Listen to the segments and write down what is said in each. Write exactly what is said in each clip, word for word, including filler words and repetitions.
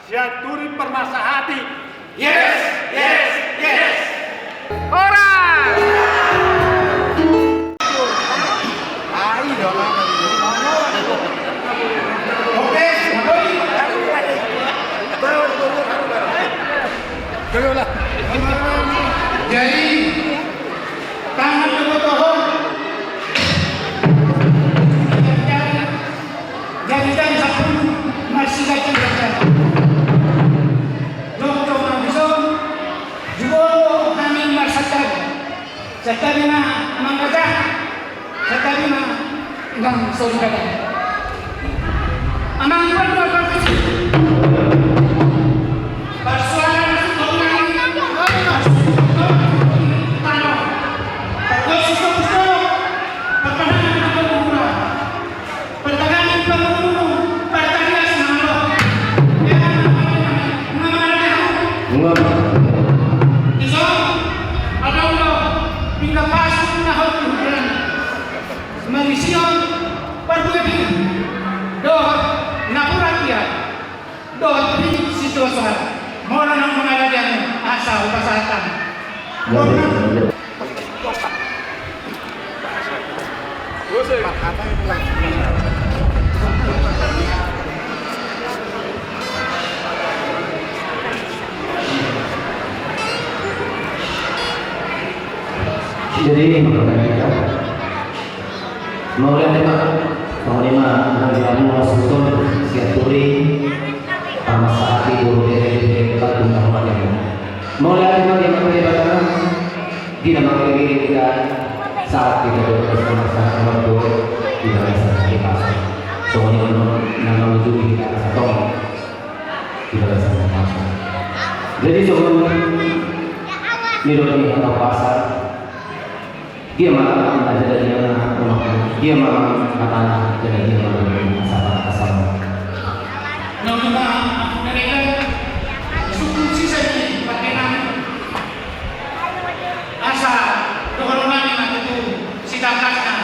Sianturi Parmasahati. Yes, yes, yes. Ora! Jadi, tangan dua tahun. Jadi, jadi, jadi, sampulu, masih gaji, gaji. Jom, jom, jom. Jumolo hami marsantabi. Santabi ma amang raja. Santabi ma amang soripada. Amang, pardoa parkesi. Parsoalan na sungkun nami. Tano. Pardoa sungkun. Pardoa sungkun. Partagangan pangulu, partarias na malo. Ia na mangalean. Dison, adong do pinggan pasu na hot di hubulan. Marisian parbue pir dohot napuran ia. Dohot ringkot situasoan. Molo naung mangalean, asa hupasahat hami. Jadi, mauliate ma, mauliate ma, mauliate ma, mauliate ma, mauliate ma, Sianturi, Parmasahati, boru, bere, batu, na mauliate ma. Mauliate ma di Amanta Debata, di na mangiring-iring hita, sahat hita di bagasan parmasahatan, di bagasan parmasahatan. Songon i ma na mangujungi hita, sahat tong di bagasan parmasahatan. Jadi, songon nidok ni hata pasar, dia ma hatana, jadi dia ma hatana, dia ma hatana, jadi dia ma hatana. Asal, asal. Na uli ma, aku mereka, suku sisa di pakenan. Asa dohonon nami ma tutu sitangkasna.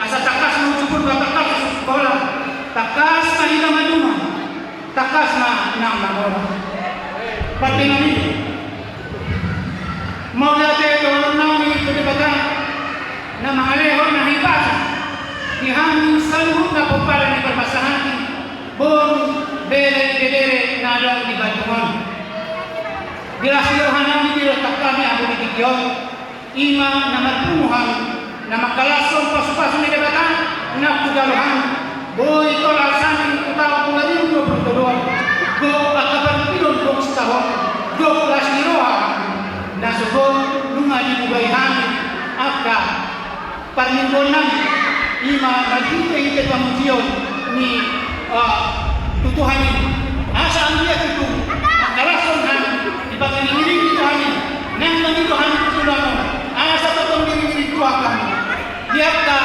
Asa tangkas ma ujungkon, tangkas ma sikola, tangkas ma hita maduma. Tangkas ma inang na mora. Pardenami. Mauliate dohonon nami tu Debata na mangalehon na hipas di hami saluhutna pomparan ni Parmasahati, boru, bere, ibebere na adong di Bantul on. Di las ni roha nami, di las ni roha nami ahu di tingki on. I ma na marpungu hami, na mangkalashon pasupasu ni Debata na hujalo hami, boi tolhas hami tu taon dua ribu dua puluh dua, gok angka parungkilon gok sitahon, gok las ni roha hami, na sogot nunga dibuhai hami angka parmingguon nami, i ma marhite-hite pamujion ni, ah, tu Tuhan i. Asa anggiat tutu mangkalashon hami, dipangiring-iring ni Tuhan i, naeng mangido hami tu tulang on, asa tongtong diiring-iring Tuhan hami. Di angka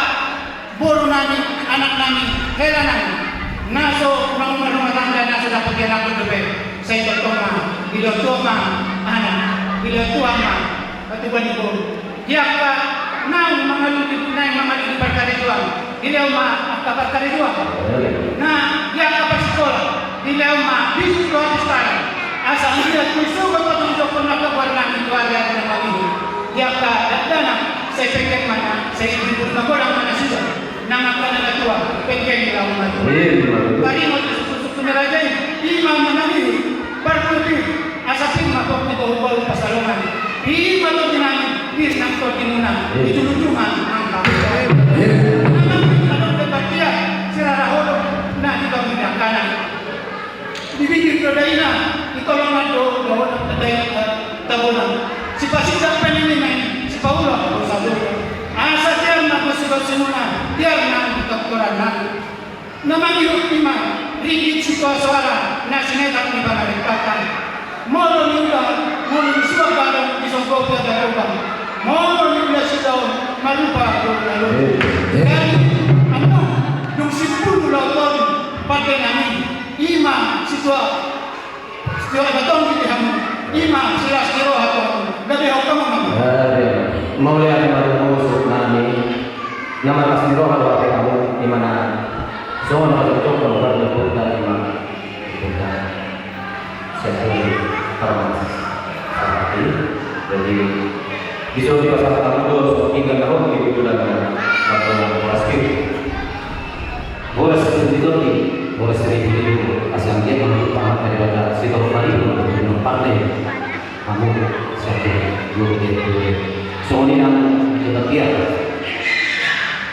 boru nami, anak nami, hela nami, na so naung marrumah tangga, na so dapot ianakhon dope, sai tongtong ma dilehon Tuhan ma anak, dilehon Tuhan ma patubuan ni boru. Di angka naung mangalului, naung mangalului parkarejoan, dilehon ma angka parkarejoan. Na di angka parsikola, dilehon ma bisuk dohot istana. Asa anggiat tu sogot patongtongkon angka goar nami tu ari-ari na mangihut. Di angka dakdanak, sai pengkeng ma na, sai imbur na godang ma nasida. Nang angka na natua, pengkeng ma na. Paringot tu suksu-suksu ni raja i, i ma na mangihut. Parpudi, asa pir ma gok ni boru-boru Pansalongan. I ma tondi nami, pir nang tondimuna, i julu-julu ma angka. Nang adong pe partia, sirara holong, na dibangun ni angkana. Di bibir do daina, di tolongan do, do, do, do, tabonan. Sipasindak pe ninna i, sipaulak do sabola. Asa tiar ma gok sibasimuna, tiar nang di toktoran nami. Na mangihut i ma ringgit sitio soara na sinetak ni pangaripatan. Molo niula, molo nisuak gadong disonggopi ada lubang. Molo niula sidaon marupa do na lubang. Jadi, anu, dung simpulu laut on, pande nami, i ma sitio. Sitio na tonggi di hamu, i ma silas ni roha tu hamu, gabe hau kamu hamu. Mauliate ma di hamu suhut nami, na marlas ni roha do ate hamu, i ma na songon na pajojok hamu, gabe hau kamu, i ma. Jadi, bisa dipasahat hamu do so pinggan na hot di bulan na, na, na, na, Boras sititi, boras sititi, asa anggiat ma pangan daripada sitolu kali, pandai. Hamu satu, dua, tiga, dua. Songon i nang kita tiap.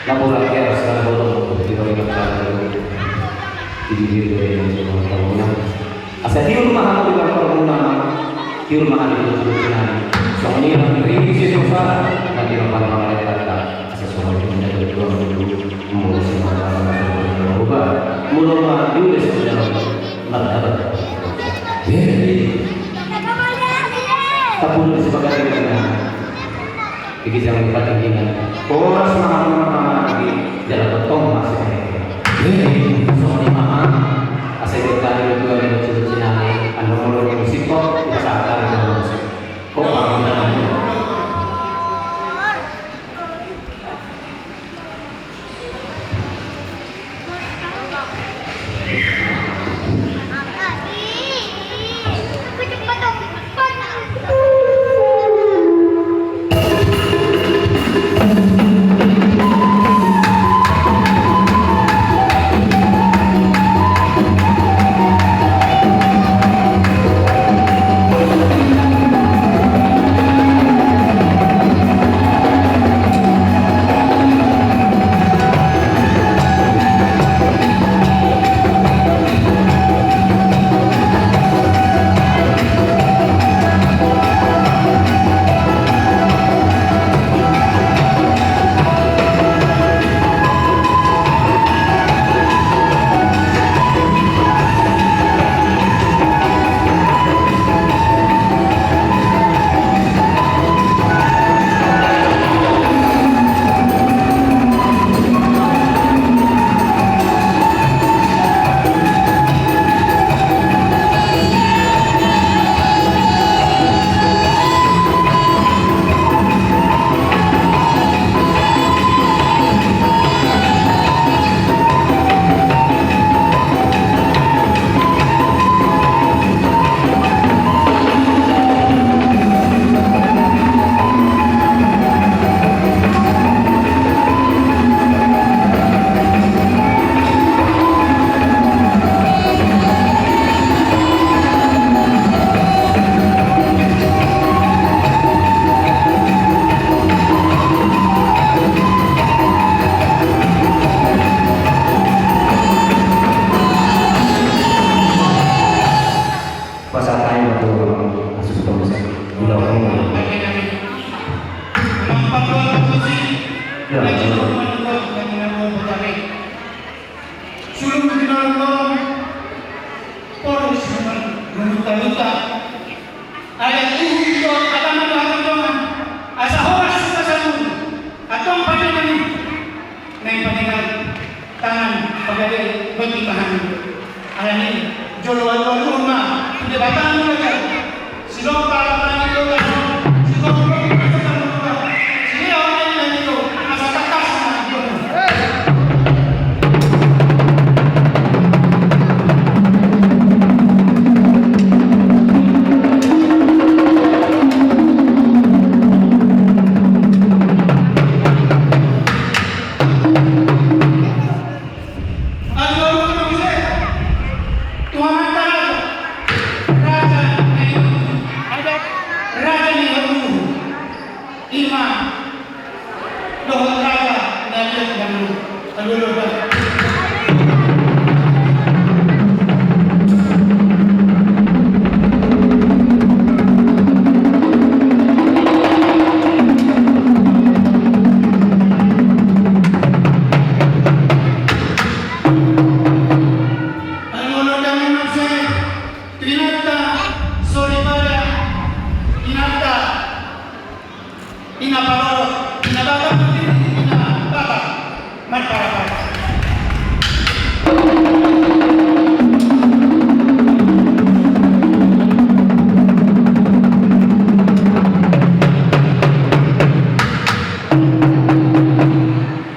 Lapor lagi, asa bolong, kita lihat lagi. Jadi, dia, dia, dia, dia, dia, dia. Asa hiur ma hamu di parmuna, hiur ma hamu di parmuna. Songon i ma rigi si dosa, na di roha pangaretan ta. Asa songon i ma rigi si dosa, na di roha pangaretan ta. Molo ma diules di dalam martabat. Jadi, tapulung di sepakat dengan Iki jangan lupa tinggi kan. Horas ma hamu ma hamu lagi. Jalan tong masih. Jadi, songon i ma. Asa i bertani dua ni lucu-lucu nai. Anu mulu musik kok. Kita sabar. Kok paham kan? Pasahat ma tu asus pemusat. Gula kamu. Ya, ya. Sulung di dalam lorong, polus rumah, rumah taluta. Ayat ibu itu agama doa perjuangan. Asa horas suka satu. Atong pada kami. Nai paningan tangan pagade bagi tahan. Alani jolo alu-alu ma tu debatan mulakan. Sidok pala tangan itu tangan. Sidok pala tangan itu. Sidok pala tangan itu. Asa takas na. Aduh, aduh, aduh, aduh. Tuhan antara. Raja ni, Raja ni, aduh. Ima. Dohot raja na liat dan aduh, aduh, aduh. Aduh, aduh, aduh, aduh. Inanta, sori pada inanta. Ina parorot, ina baba, ina baba. Marpara-para.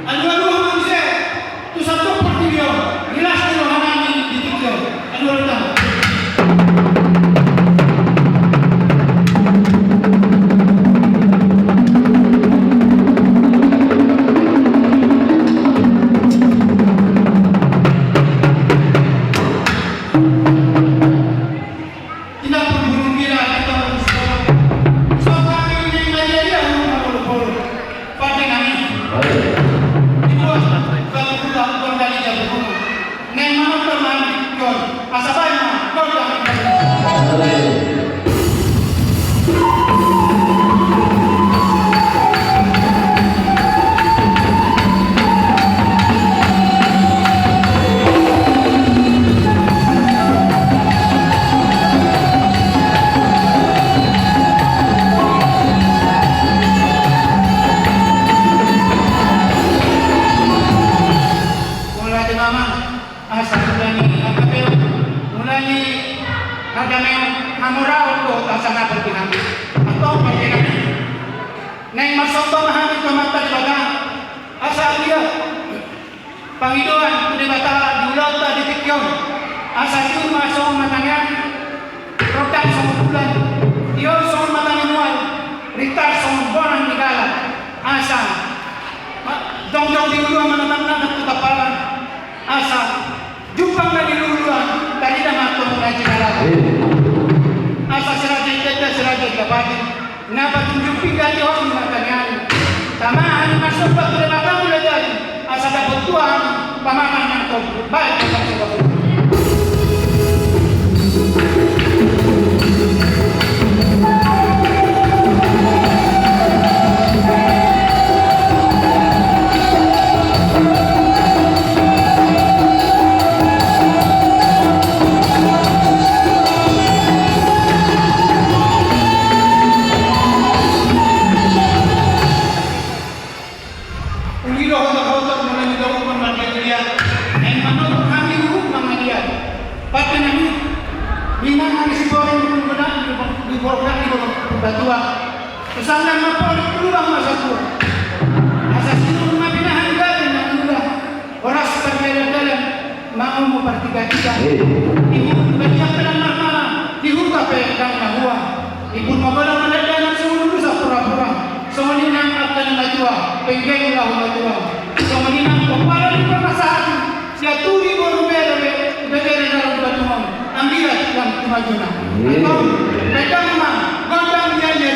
Aduh, aduh, aduh, aduh, tu satu portibi on, jelas tu rohanami di tingki on. Aduh, aduh, aduh. Hamoraon do asa na berkenan. Atau berkenan. Naeng marsomba ma hami tu Amanta Debata. Asa ia pangidoan tu Debata di ulaonta di tingki on. Asa tiur ma songon mata ni ari, rondang songon bulan, tio songon mata ni mual, ritar songon bonang ni gala. Asa jongjong di uluan manatap-natap tu tampalan. Asa jumpang na di uluan, tarida ma antong na di gala. Asa si raja i tenda, si raja i dapati. Na patunjuk pinggan di hami martangiang. Tama hami marsomba tu Debata Mulajadi, asa dapot tua hami pamangan nang tondi. Baik, terima kasih. Uli do hota-hota mula ni daun mangaliat-liat. Naeng manopot hami uhum mangaliat. Pate nami, minang hami siborok di purbatua. Di purbatua. Pesan dan mapol di lubang masa tua. Asa sinur ma pinahan gabe mangula. Horas pardalan-dalan. Mangomo partiga-tiga. Di hulu balian pedang marmana, di huta pe dang na hua. Di purba godang na dakdanak songon urusan pura-pura. Songon i nang angka na matua, penggeng laho matua. Songon i nang pomparan ni parmasahatan, sian turi boru bere be, bebere dalam batungon. Anggiat dang tumajuna. Antong, pedang ma, godang jaya.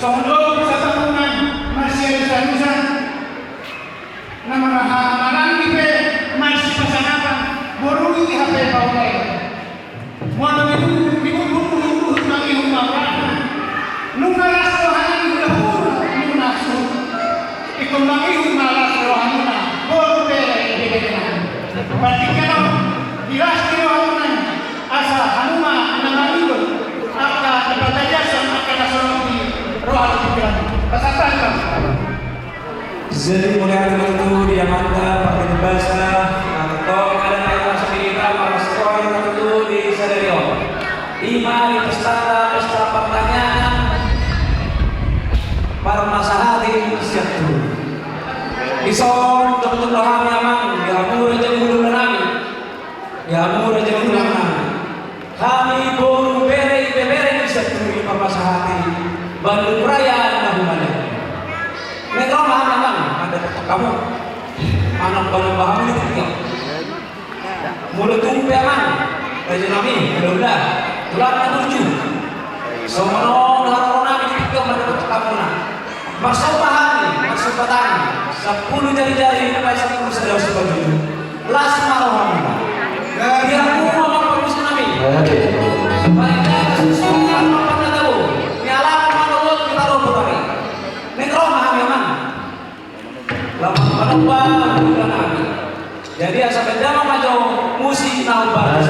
Songon sapangungunan marsialusalusan, na marhahamaranggi pe marsipasangapan, boru i hape paulai. Molo dibuhut, dibuhut, dibuhut, mangihut ma rohana. Nunga las rohana di hulahula, nunga suhut. Ingkon mangihut ma las rohamuna, boru, bere, ibebere nami. Partingkian on, di las ni rohamuna, asa hamu ma na mangihut angka di partangiangan, angka na songon i roha dohot pingkiran. Pasahat ma. Jadi, mauliate ma tutu di Amanta Pardede Basa, antong ada na ias di Amanta Pardede Basa, mauliate ma tutu di sadari on. Ima di pesta, pesta partangiangan, parmasahati sian Tuhan. Dison, dok tu hami amang, di hamu raja ni hulahula nami. Di hamu raja ni hulahula nami. Hami boru, bere, ibebere ni sian Tuhan, parmasahati bandung raya na humaliang. Naeng ro ma hami amang, mandapothon hamu. Manang baru bahamu di tinggal. Molo tung pe amang, raja nami, hulahula, tulang na burju. Songon on haroro nami di tinggal mandapothon hamuna. Marsomba hami, marsomba tangan, sampulu jari-jari, pasampulu sada, pasampulu sada. Las ma rohamuna. Di hamu amang parmusik nami. Baik, baik, susu, amang parmusik nami. Ni alam, amang parmusik, kita robo kami. Naeng ro ma hami amang. Laho manomba hulahula nami. Jadi asa bahen damang ma jo musik na hombar.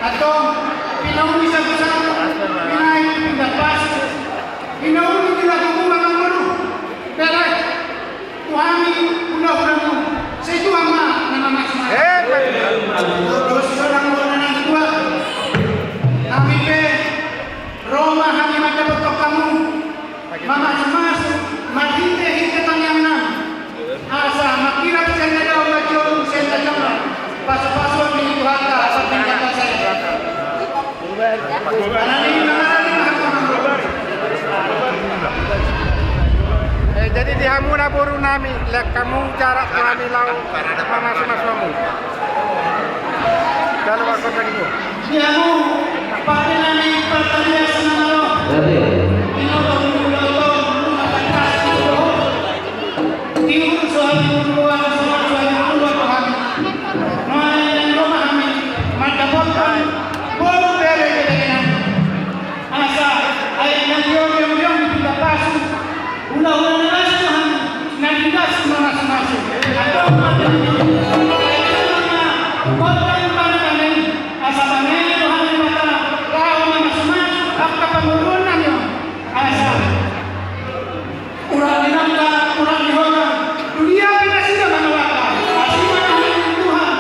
Antong, pinauli sagusagu, pinaik pinda pasu, pinauli di lagu bunga mangolu. Bere, tu hami hulahulamu, sai Tuhan ma na mamasumasu. Dos sonang bona nang dua. Hami pe, ro ma hami mandapothon hamu. Mamasumasu, marhitehite tangiangnami. Asa, mangkirap sian na dao, manjou sian na jolo. Pasupasuon ni Tuhanta, partingkian basa i. Alani na marari ma hamu. Eh, jadi di hamu na borunami, lean hamu jarak tu hami laho mamasumasu hamu. Jalo, Pak Gubernur. Di hamu, pande nami, partalias na malo. Jadi. Ino tong, ino tong, ino tong, ino tong. Tiur so hami, ino tong, so hami, ino tong, hami. Nuaeng ro ma hami mandapothon boru, bere, bere nami. Asa, ai na tio, tio, tio, di pinda pasu. Hulahula na las tu hami, na di las mamasumasu. Antong ma, antong ma, antong ma, antong ma, asa mangido hami Debata, laho mamasumasu angka pangurupion nami on. Asa, urat ni nangka, urat ni holan, tu dia pe nasida mangalangka, asi ma na hami ni Tuhan.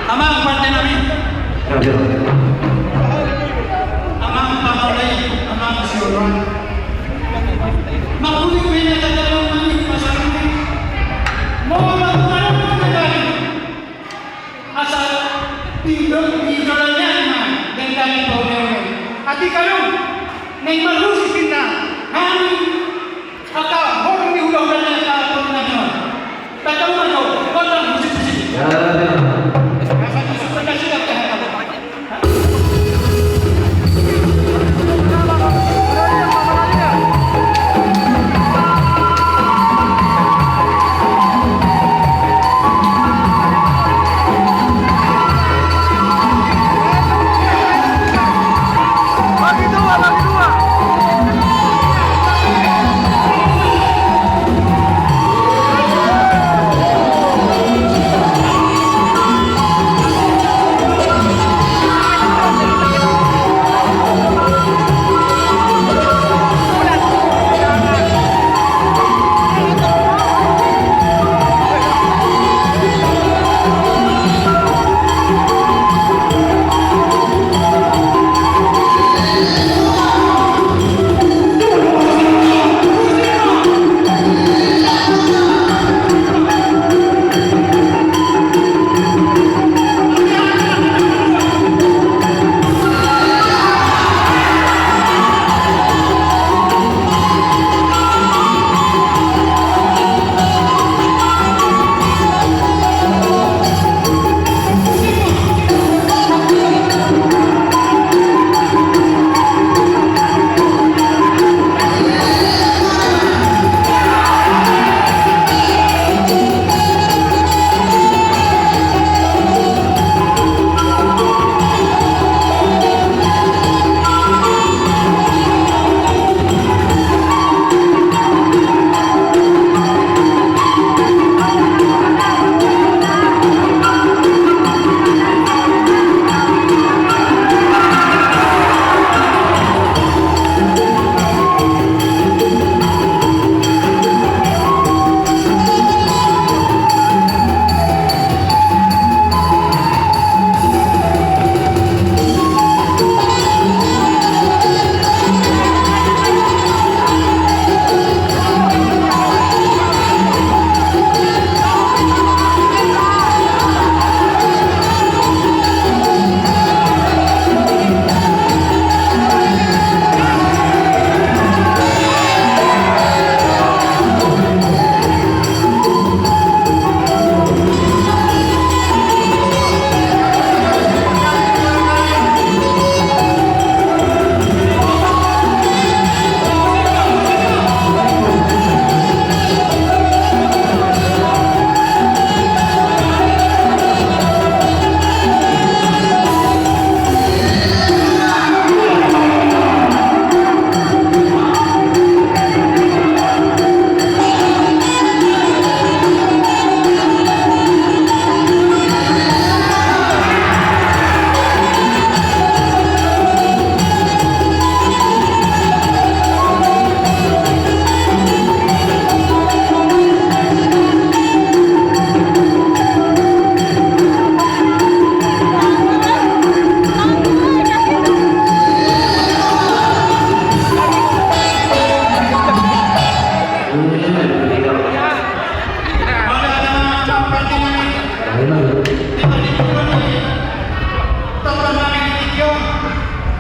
Amang pande nami. Amang pamolei, amang sioloan. Mangkuling ma hata ni Tuhan i, pasal ni. Molo tung adong na tadi. Asa tindok di joloan i ma denggan i paune-une. Atik adong naeng marhusip ninna hami. Angka horong ni hulahula ni angka torunan i ma. Tangkas ma jo, gondang musik-musik. Ya, ya. Asa musik-musik.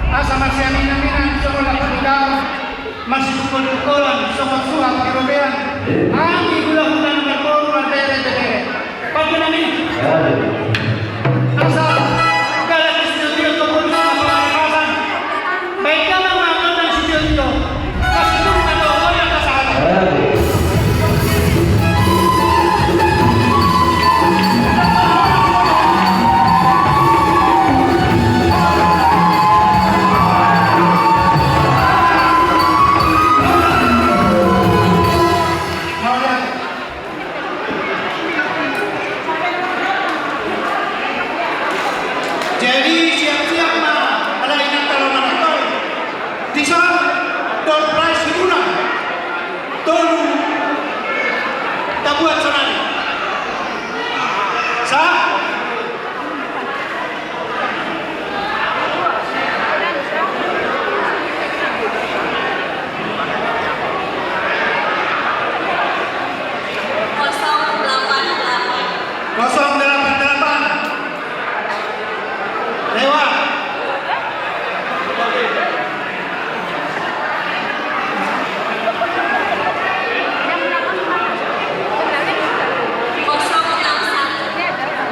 Asa masiaminaminan songon laklak ni daong, masitungkoltungkolan songon suhat di robean. Hami hulahula na marboru marbere-bere. Pande nami. Asa galak ni sitiotio tu polisi na pamanapasan. Baen damang ma gondang sitiotio. Masitungkol do gondang pasahaton.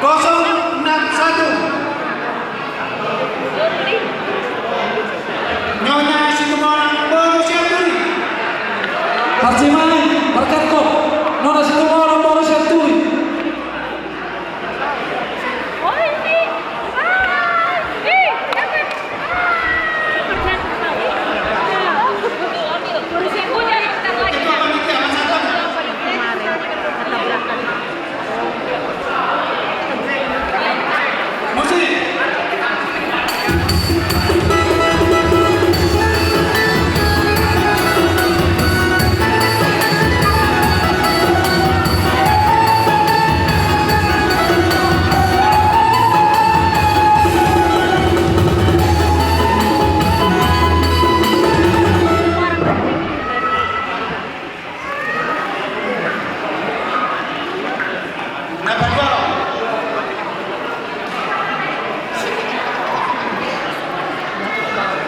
Kosong enam satu. Nona Situmorang boru Sianturi. Parsimaen, parkangkop, Nona Situmorang boru Sianturi.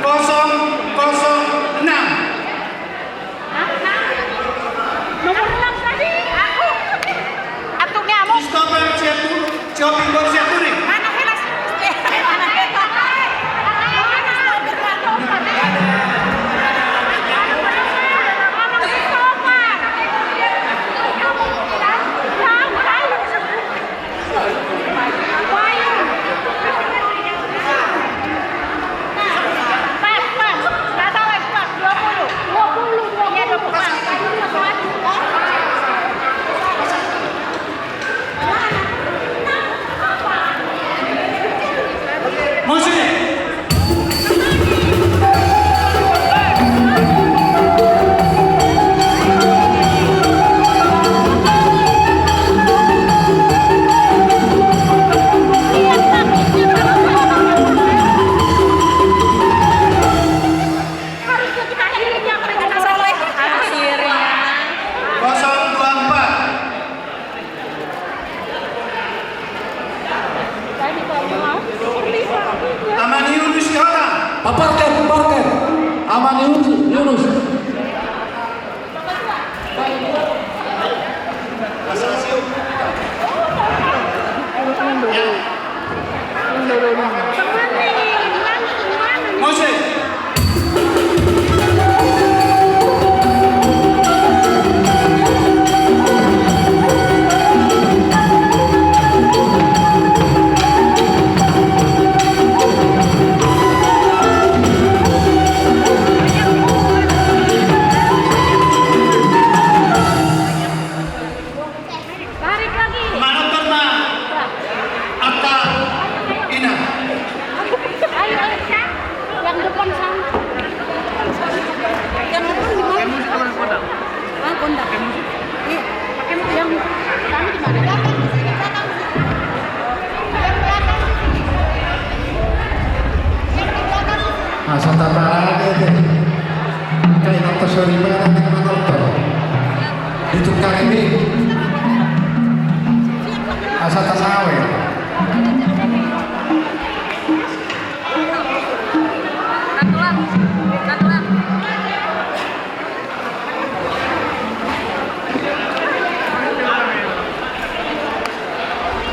Kosong kosong enam. Nomor enam tadi. Aku. Antungnya kamu. Stopper Sianturi. Sioping boru Sianturi. Mana Helas? Kosong dua empat. Amani Yunus Sihotang. Paparkan, paparkan. Amani Yunus, Yunus. Tarik lagi. Manonton ma angka ina. Ayo, ayo. Yang depan sana. Yang depan di mana? Ah, gondang. Iya. Yang kami di mana? Belakang di sini, belakang di sini. Yang belakang di sini. Yang di belakang di sini. Asa taparade te. Angka inanta soripada na manonton. Ditukar ini. Asa tasawe.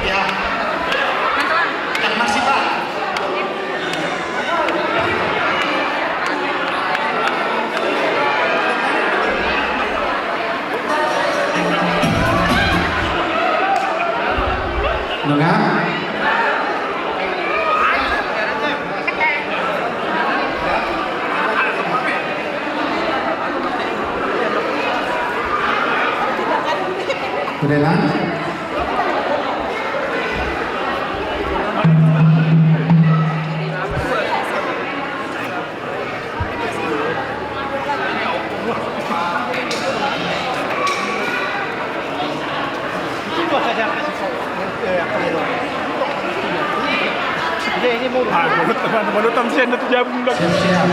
Ya. Yang masih, Pak. Nunga? Udah, Nang? Ah, molo, molo, molo tam sian na tu jabu. Siap, siap.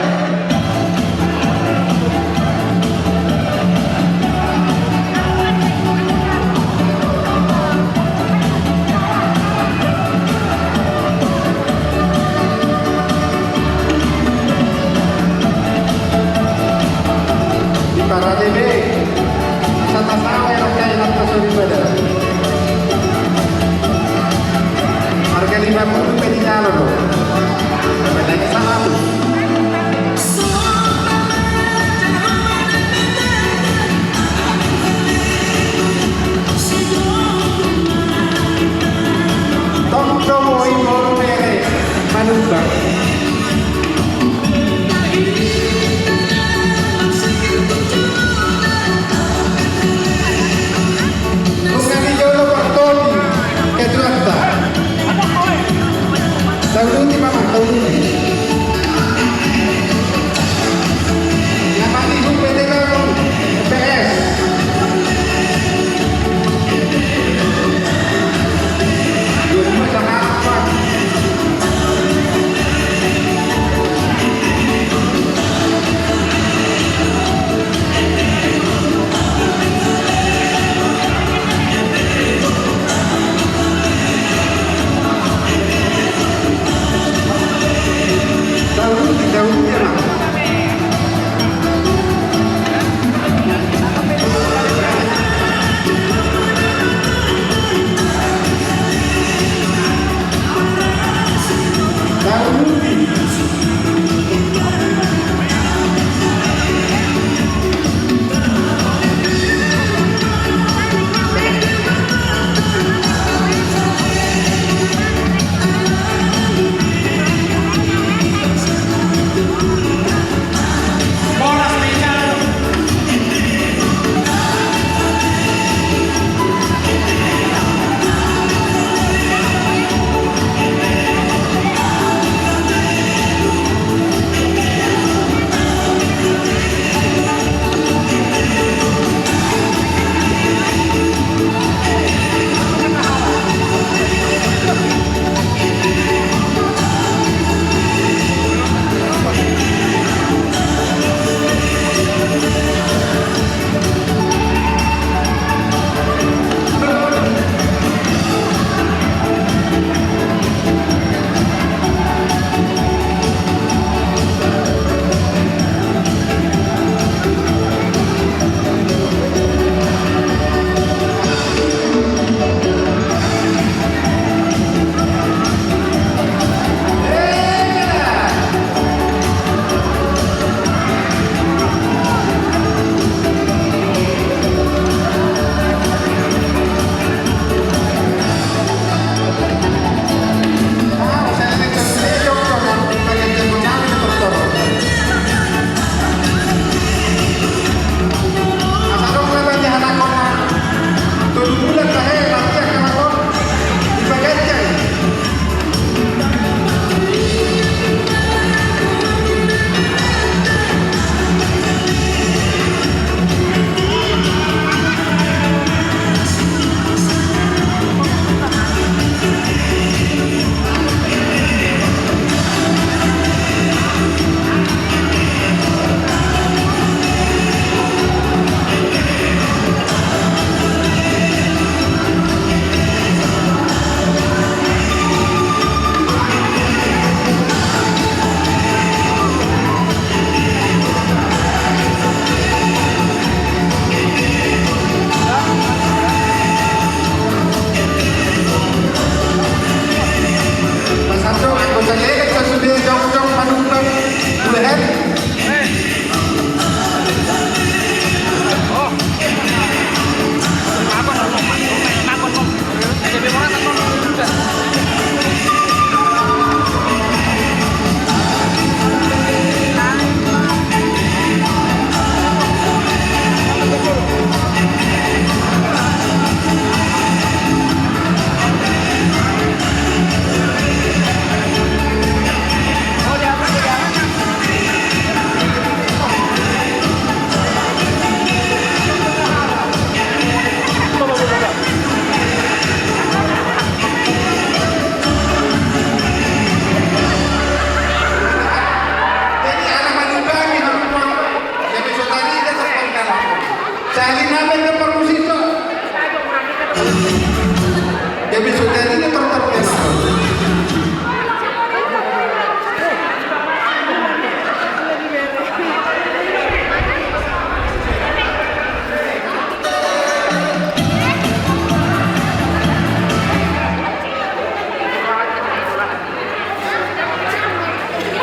Di parade be. Asa tasawe angka inanta soripada. Nunga di jolo partoni ketuanta. Tauluti, Mama, tauluti. Na mangihu P D P S.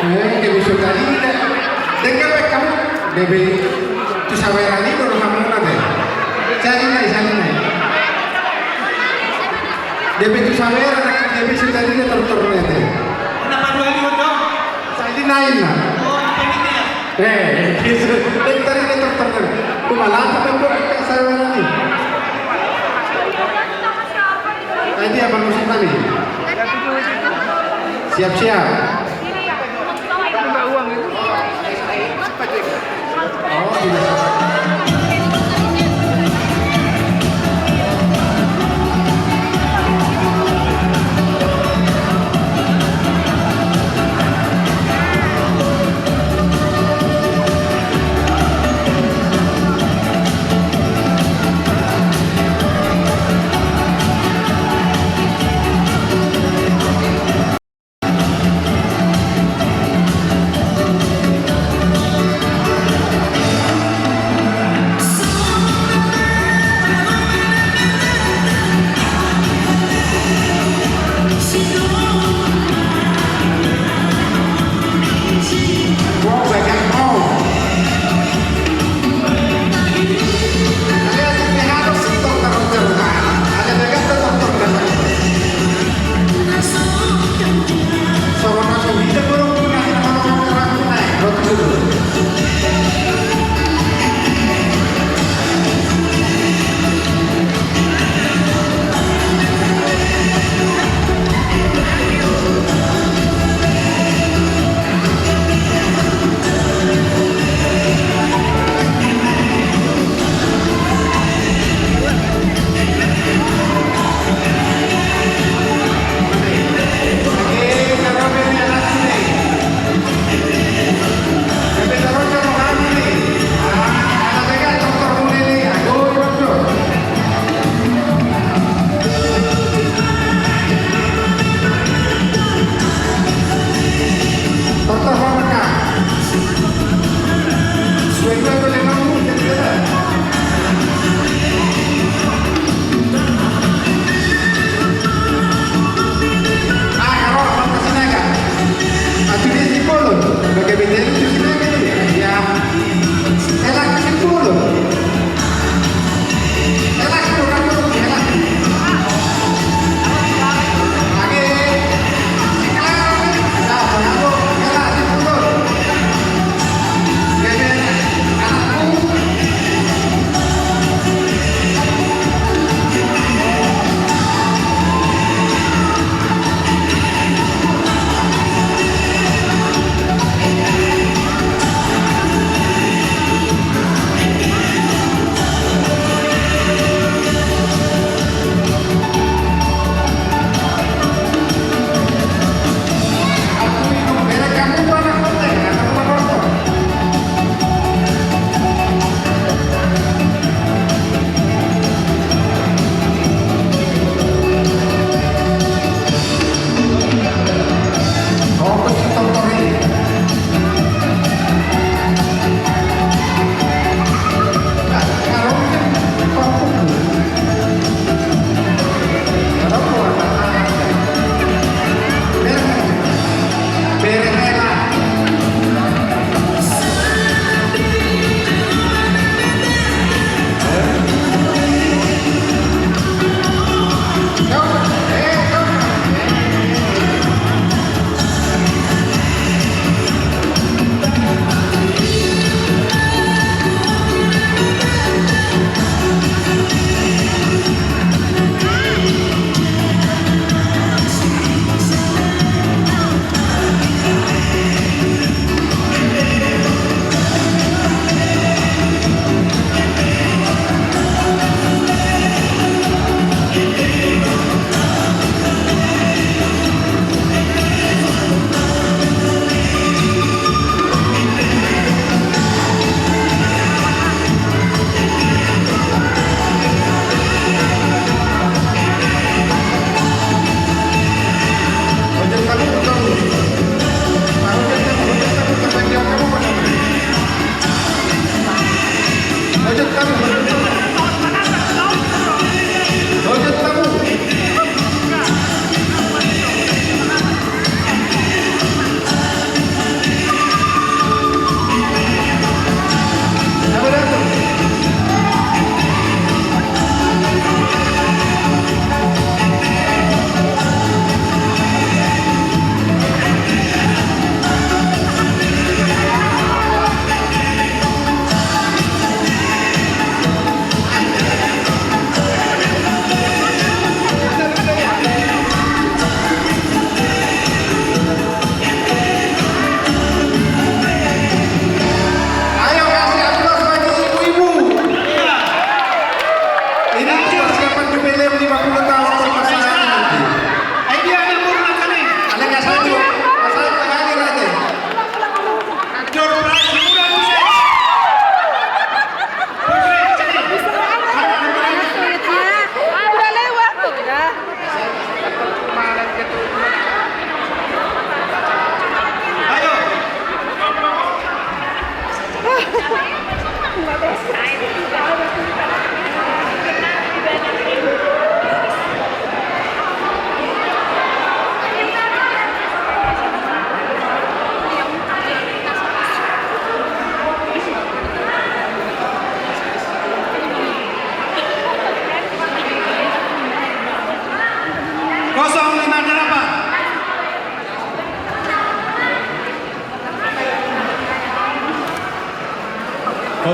Eh, gabe so tadinda. Dengke pe hamu, gabe tu saweran i do rohamuna be. Sahali nai, sahali nai. Gabe tu saweran, gabe so tadinda tortorna i. Sahali nai na. Eh, gitu. Gabe tadinda tortorna i. Cuma latih kan buat saweran i. Jadi apa musim kami? Siap-siap.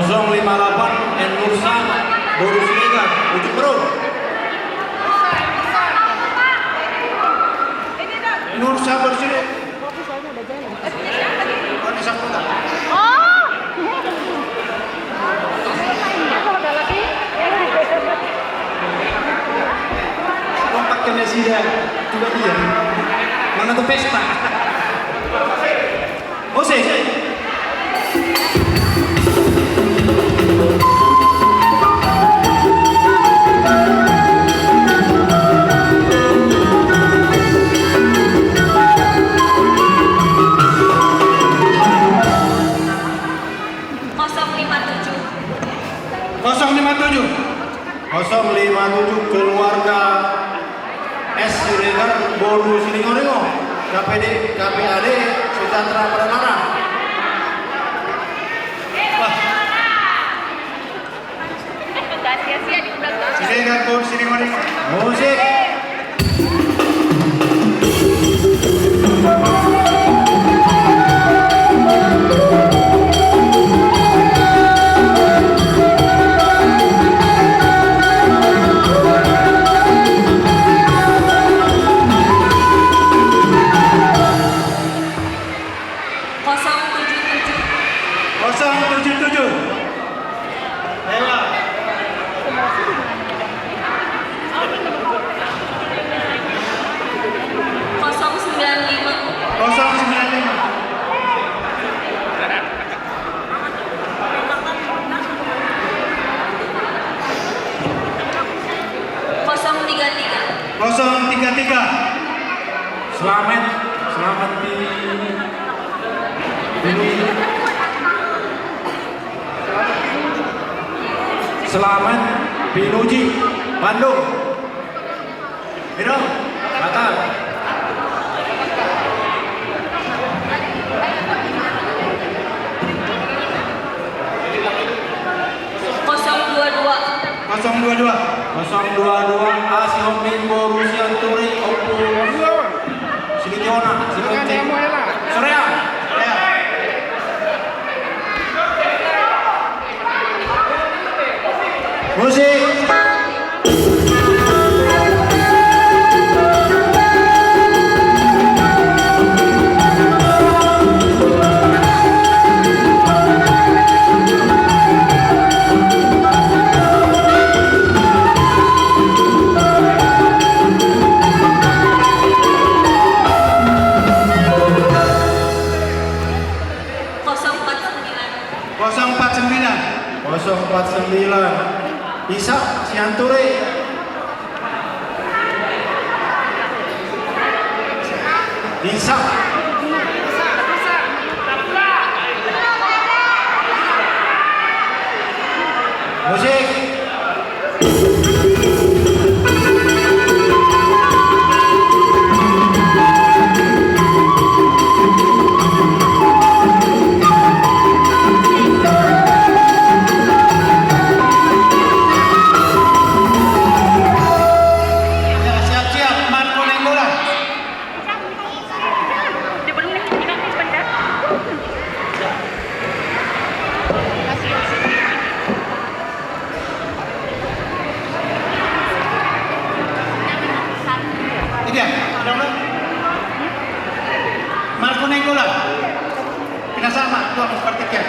Kosong lima lapan, N Nursa, boru Siregar, ujuk bro. Nursa boru Siregar. Oh, ini sapu tak? Oh. Kompak kena sida, coba dia. Mana tuh pesta? Musik. Kosong lima tujuh. Kosong lima tujuh. Kosong lima tujuh, keluarga S Siregar boru Siringoringo, K P D, K P A D, Sejahtera Padalarang. Wah. Siregar boru Siringoringo. Musik. Kosong tujuh tujuh. Kosong tujuh tujuh. Lewat. Kosong sembilan lima. Kosong sembilan lima. Kosong tiga tiga. Kosong tiga tiga. Selamat, selamat di, di Selamat Pinuji, Bandung. Hidung, batal. Kosong dua dua. Kosong dua dua. Kosong dua dua, A Sihombing boru Sianturi, Ompu Silikiona, Sihombing. Sorean. Ya. Musik. Kosong empat sembilan. Kosong empat sembilan. Kosong empat sembilan. Bisa, Sianturi. Bisa. Musik. Ya, siap-siap, Marco Nainggolan. Tiga, ada belum? Marco Nainggolan. Kena sama, tuang seperti dia.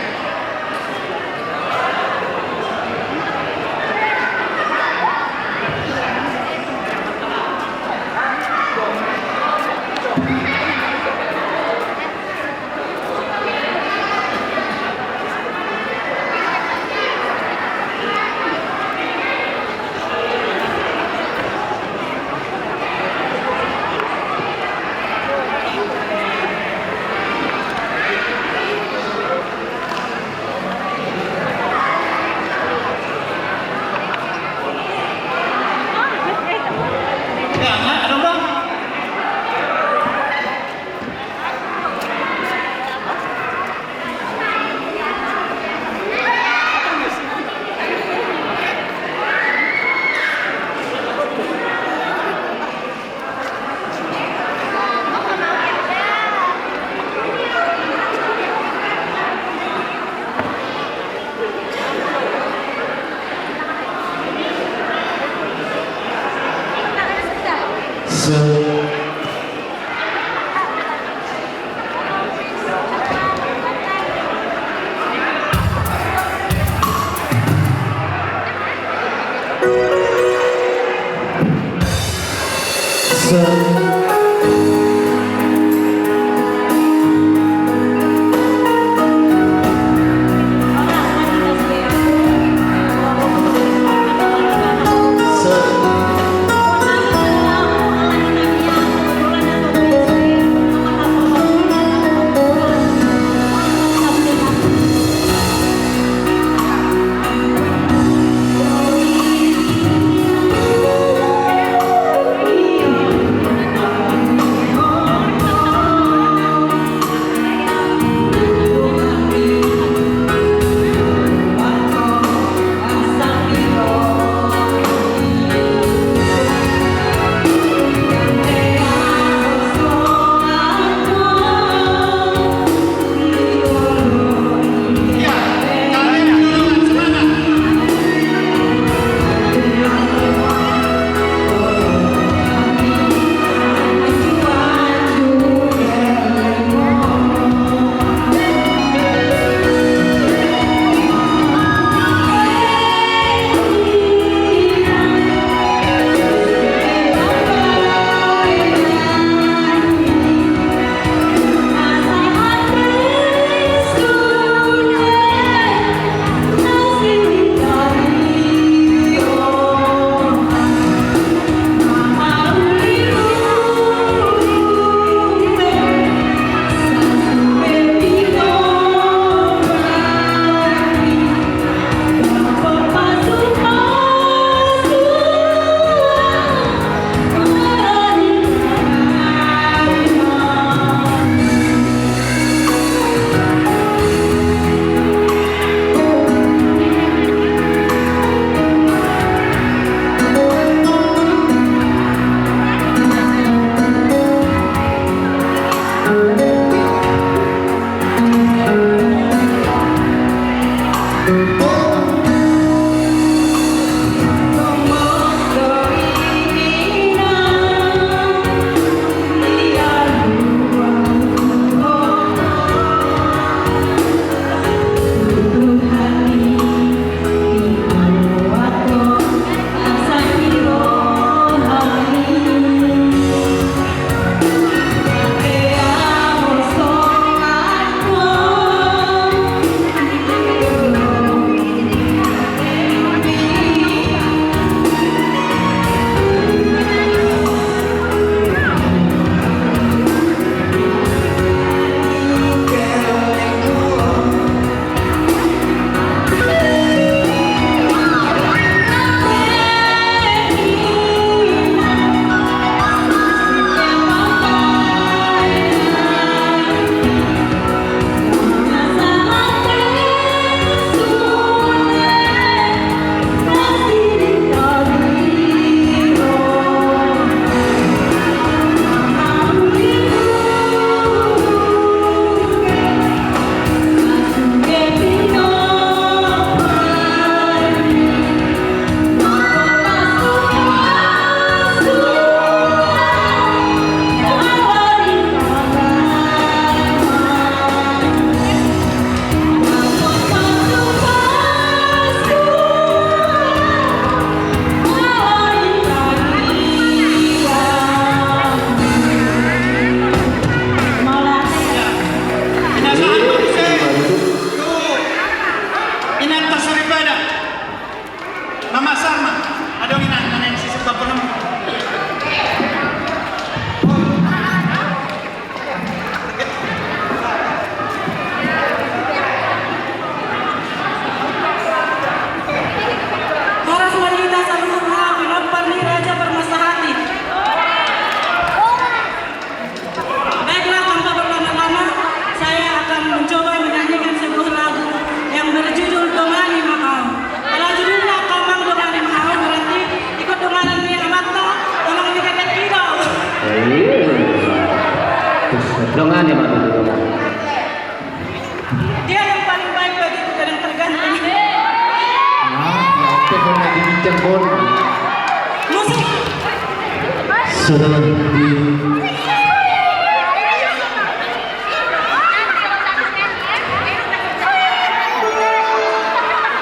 Dongani ma dulu, dongani. Dia yang paling baik bagiku, kadang tergantung. Ah, ya, oke, kalau lagi bijak, Bon. Musik. Sudah di.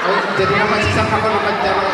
Oh, jadi nama sisa apa nama jalan?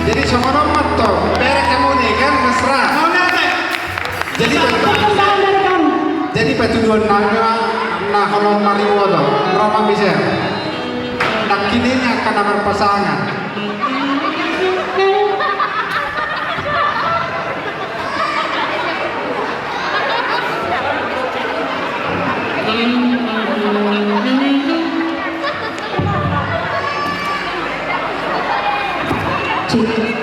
Jadi songon on ma antong, berek hamu ni kan, mesra. Jadi, jadi patuduhon nami ma, na holong mariu do, ro ma bisa. Nangkin i angka na marpasangan. Cik.